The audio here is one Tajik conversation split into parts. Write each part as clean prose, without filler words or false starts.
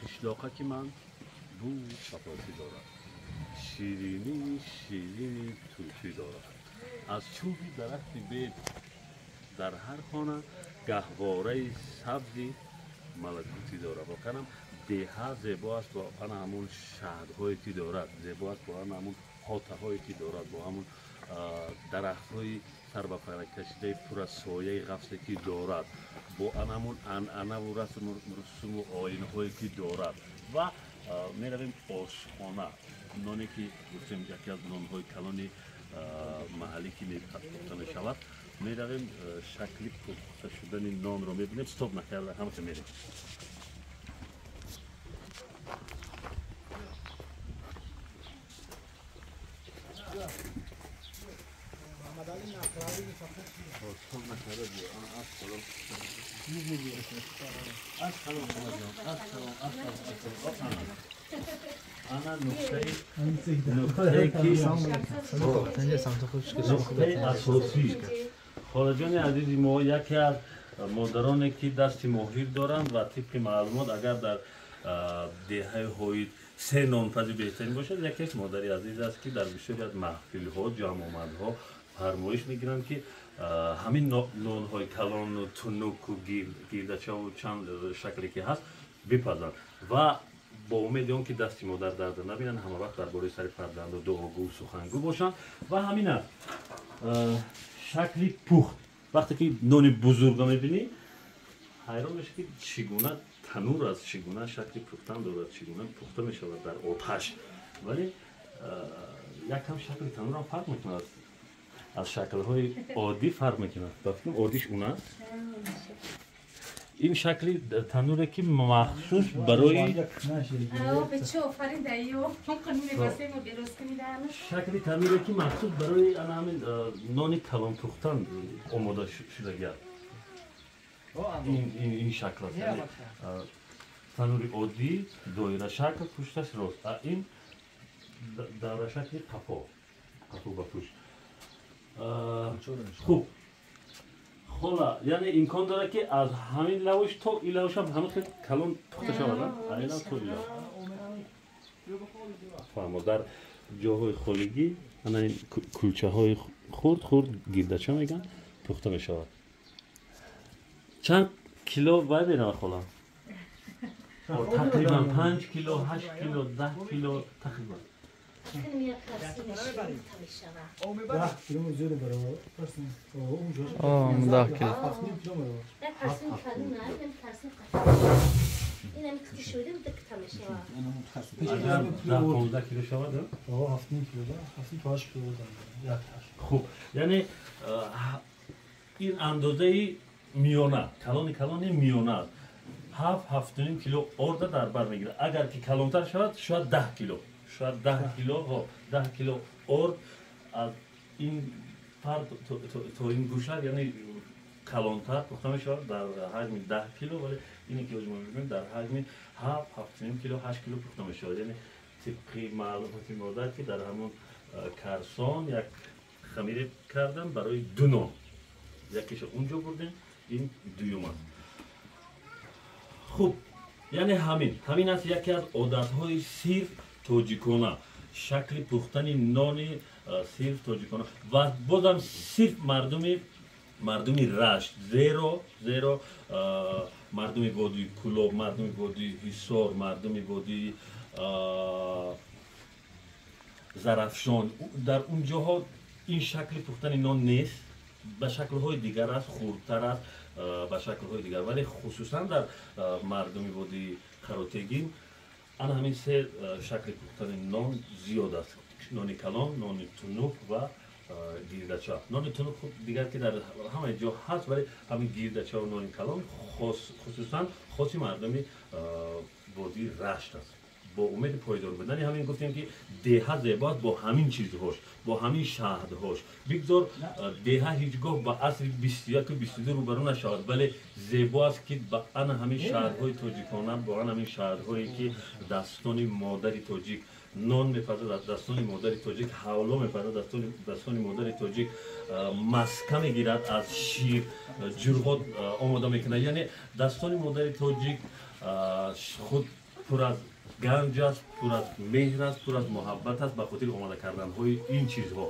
Қишлоқаки ман бӯи чапотӣ дорад, ширинии ширини тӯтӣ дорад. Аз чӯби дарахти бед дар ҳар хона гаҳвораи сабзи малакутӣ дорад. Воқеан деҳа зебо аст бо ана ҳамун шаҳдҳое ки дорад, зебо аст бо ана ҳамун ҳотаҳое ки дорад, бо ҳамун дарахтҳои сар ба фалак кашидаи пур аз сояи ғафсе ки дорад, бо ана ҳамун анъанаву расму русуму оинҳое ки дорад. Ва меравем ошхона. Ноне ки гуфтем, яке аз нонҳои калони маҳаллӣ ки пухта мешавад. Меравем, шакли пухта шудани нонро мебинем. Стоп накарда ҳамаша мерем. Стоп накарда. Ассалом, ассалом, ассалом, ассалом. Ана нуқтае ки нуқтаи асосӣ. Холаҷони азизи мо, яке аз модароне ки дасти моҳир доранд, ва тибқи маълумот, агар дар деҳаи Ҳоид се нонпази беҳтарин бошад, якеш модари азиз аст, ки дар бисёре аз маҳфилҳо, ҷамъомадҳо фармоиш мегиранд, ки ҳамин нонҳои калону тунуку гирдачаву чанд шакле ки ҳаст бипазанд. Ва бо умеди он ки дасти модар дарда набинанд, ҳама вақт дар бораи сари фарзанду дуогӯ, сухангӯ бошанд. Ва ҳамин аст шакли пухт. Вақте ки нони бузурга мебинӣ, ҳайрон мешавӣ, ки чӣ гуна танур аст, чӣ гуна шакли пухтан дорад, чӣ гуна пухта мешавад дар оташ. Вале якам шакли танурам фарқ мекунад, аз шаклҳои оддӣ фарқ мекунад. Ба фикрам, оддиш он аст. Ин шакли тануре ки махсус барои шакли тануре ки махсус барои ана ҳамин нони калон пухтан омода шудагиаст, ин шакл аст. Танури оддӣ доирашакл, пушташ рост, а ин даврашакли қафо, қафо ба пушт. Хуб, хола, яъне имкон дорад, ки аз ҳамин лавш то ин лавшам ҳамин хел калон пухта шавад? Ин лав то ин лав. Фаҳмо, дар ҷоҳои холигӣ ана ин кулчаҳои хурд хурд, гирдача мегӯянд, пухта мешавад. Чанд кило вай меравад, хола? Тақрибан 5 кило, 8 кило, 10 кило тақрибан? 10 кило зиёда баровар. 10 кило. 1 карсун калон, 1 карсун. Инам қити шуда дикта мешавад. Агар 10-15 кило шавад? 7,5 кило, 7 то 8 кило як. Хуб, яъне ин андозаи миёна, калони калони миёна аст. 7, 7,5 кило орда дар бар мегирад. Агар ки калонтар шавад, шояд 10 кило, шояд 10 кило. 10 кило орд аз ин пар то ин гӯша, яъне калонтар пухта мешавад дар ҳаҷми 10 кило. Вале ине ки ҳозир мо мебинем, дар ҳаҷми 7, 7,5 кило, 8 кило пухта мешавад. Яъне тибқи маълумоти модар, ки дар ҳамон карсон як хамире кардам барои ду нон, якеша унҷо бурдем, ин дуюм аст. Хуб, яъне ҳамин аст яке аз одатҳои сирф тоҷикона, шакли пухтани нони сирф тоҷикона ва бозам сирф мардуми Рашт, зеро мардуми водии Кӯлоб, мардуми водии Ҳисор, мардуми водии Зарафшон, дар он ҷоҳо ин шакли пухтани нон нест, ба шаклҳои дигар аст, хурдтар аст, ба шаклҳои дигар. Вале хусусан дар мардуми водии Қаротегин ана ҳамин се шакли пухтани нон зиёд аст: нони калон, нони тунук ва гирдача. Нони тунук худ дигар ки дар ҳамаи ҷо ҳаст, вале ҳамин гирдачаву нони калон хусусан хоси мардуми водии Рашт аст. Бо умеди пойдор будани ҳамин гуфтем, ки деҳа зебо аст бо ҳамин чизҳош, бо ҳамин шаҳдҳош. Бигзор деҳа ҳеҷ гоҳ ба асри 21-у 22 рӯбарӯ нашавад, вале зебо аст, ки ба ана ҳамин шаҳдҳои тоҷикона, бо ана ҳамин шаҳдҳое ки дастони модари тоҷик нон мепазад, дастони модари тоҷик ҳавло мепазад, дастони модари тоҷик маска мегирад, аз шир ҷурғот омода мекунад, яъне дастони модари тоҷик худ Пур аз ганҷ аст, пур аз меҳр аст, пур аз муҳаббат аст. Ба хотири омода карданҳои ин чизҳо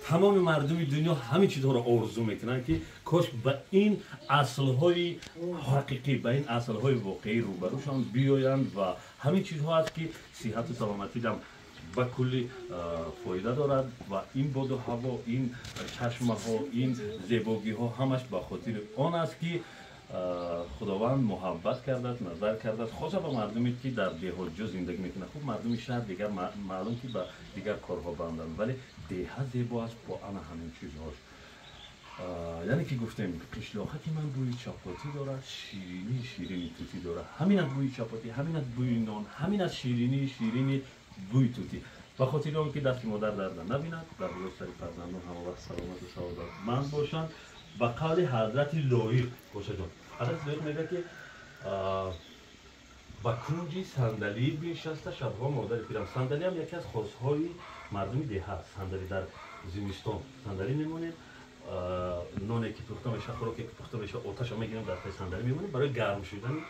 тамоми мардуми дунё ҳамин чизҳоро орзу мекунанд, ки кош ба ин аслҳои ҳақиқӣ, ба ин аслҳои воқеӣ рӯбарӯшон биёянд. Ва ҳамин чизҳо аст, ки сиҳату саломатидам ба кулли фоида дорад. Ва ин боду ҳаво, ин чашмаҳо, ин зебогиҳо ҳамаш ба хотири он аст, ки худованд муҳаббат кардааст, назар кардааст, хоса ба мардуме, ки дар деҳотҷо зиндагӣ мекунад. Хуб, мардуми шаҳр дигар маълум, ки ба дигар корҳо банданд, вале деҳа зебо аст бо ана ҳамин чизҳош. Яъне ки гуфтем, қишлоқаки ман бӯи чапотӣ дорад, ширинии ширини тутӣ дорад. Ҳамин аз бӯи чапотӣ, ҳамин аз бӯи нон, ҳамин аз ширинии ширини бӯи тутӣ. Ба хотири он ки дасти модар дарда набинад, дар болои сари фарзандон ҳамавақт саломату саодатманд бошанд. Ба қавли ҳазрати Лоиқ, бошаҷон, ҳазрати Лоиқ мегӯяд, ки ба кунҷи сандалӣ биншаста шабҳо модари пирам. Сандалиам яке аз хосҳои мардуми деҳа аст. Сандалӣ дар зимистон сандалӣ мемонем, ноне ки пухта мешавад, хӯроке ки пухта мешавад, оташа мегирем, дар таи сандалӣ мемонем барои гарм шудани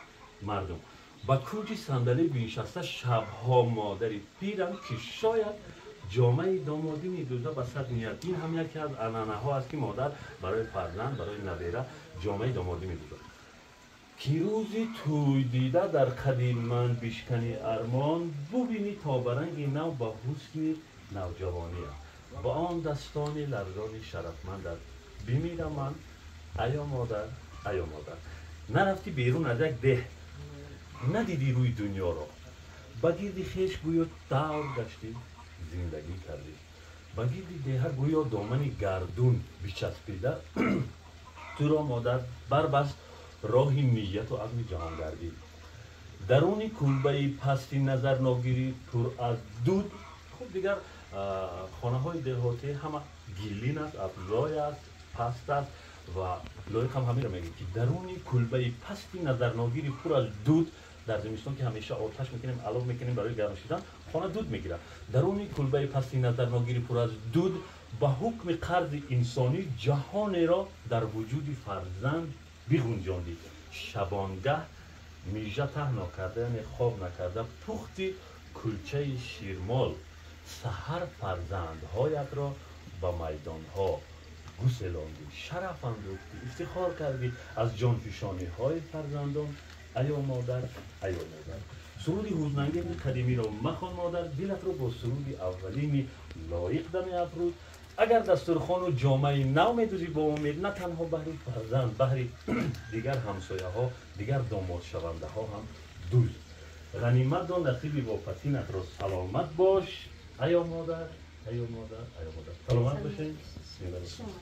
мардум. Ба кунҷи сандалӣ биншаста шабҳо модари пирам, ки шояд ҷомаи домодӣ медӯза ба сад ният. Ин ҳам яке аз анъанаҳо аст, ки модар барои фарзанд, барои набера ҷомаи домодӣ медӯзад. Ки рӯзи тӯй дида дар қади ман бишкани армон, бубинӣ то ба ранги нав, ба ҳусни навҷавониам, ба он дастони ларзони шарафмандат бимирам ман, аё модар, аё модар. Нарафтӣ берун аз як деҳ, надидӣ рӯи дунёро, ба гирди хеш гӯё давр гаштӣ, зиндагӣ кардӣ, ба гирди деҳа гӯё домани гардун бичаспида. Туро модар барбаст роҳи нияту азми ҷаҳонгардӣ. Даруни кулбаи пасти назарногирӣ пур аз дуд. Хуб, дигар хонаҳои деҳотӣ ҳама гилин аст, афзой аст, паст аст. Ва Лоиқ ҳам ҳаминро мегӯяд, ки даруни кулбаи пасти назарногири пур аз дуд, дар зимистон ки ҳамеша оташ мекунем, алов мекунем барои гарм шудан, хона дуд мегирад. Даруни кулбаи пасти назарногири пур аз дуд ба ҳукми қарзи инсонӣ ҷаҳонеро дар вуҷуди фарзанд бигунҷондӣ. Шабонгаҳ мижа таҳ нокарда, яъне хоб накарда, пухти кулчаи ширмол, саҳар фарзандҳоятро ба майдонҳо гуселондӣ, шараф андӯхтӣ, ифтихор кардӣ аз ҷонфишониҳои фарзандон, аё модар, аё модар. Суруди ҳузнангези қадимиро махон, модар, дилатро бо суруди аввалини Лоиқ дами афрӯз. Агар дастурхону ҷомаи нав медӯзӣ бо умед, на танҳо баҳри фарзанд, баҳри дигар ҳамсояҳо, дигар домодшавандаҳо ҳам дӯз. Ғанимат дон насиби вопасинатро, саломат бош, аё модар, аё модар, аё модар. Саломат бошед. Зиёда шуд.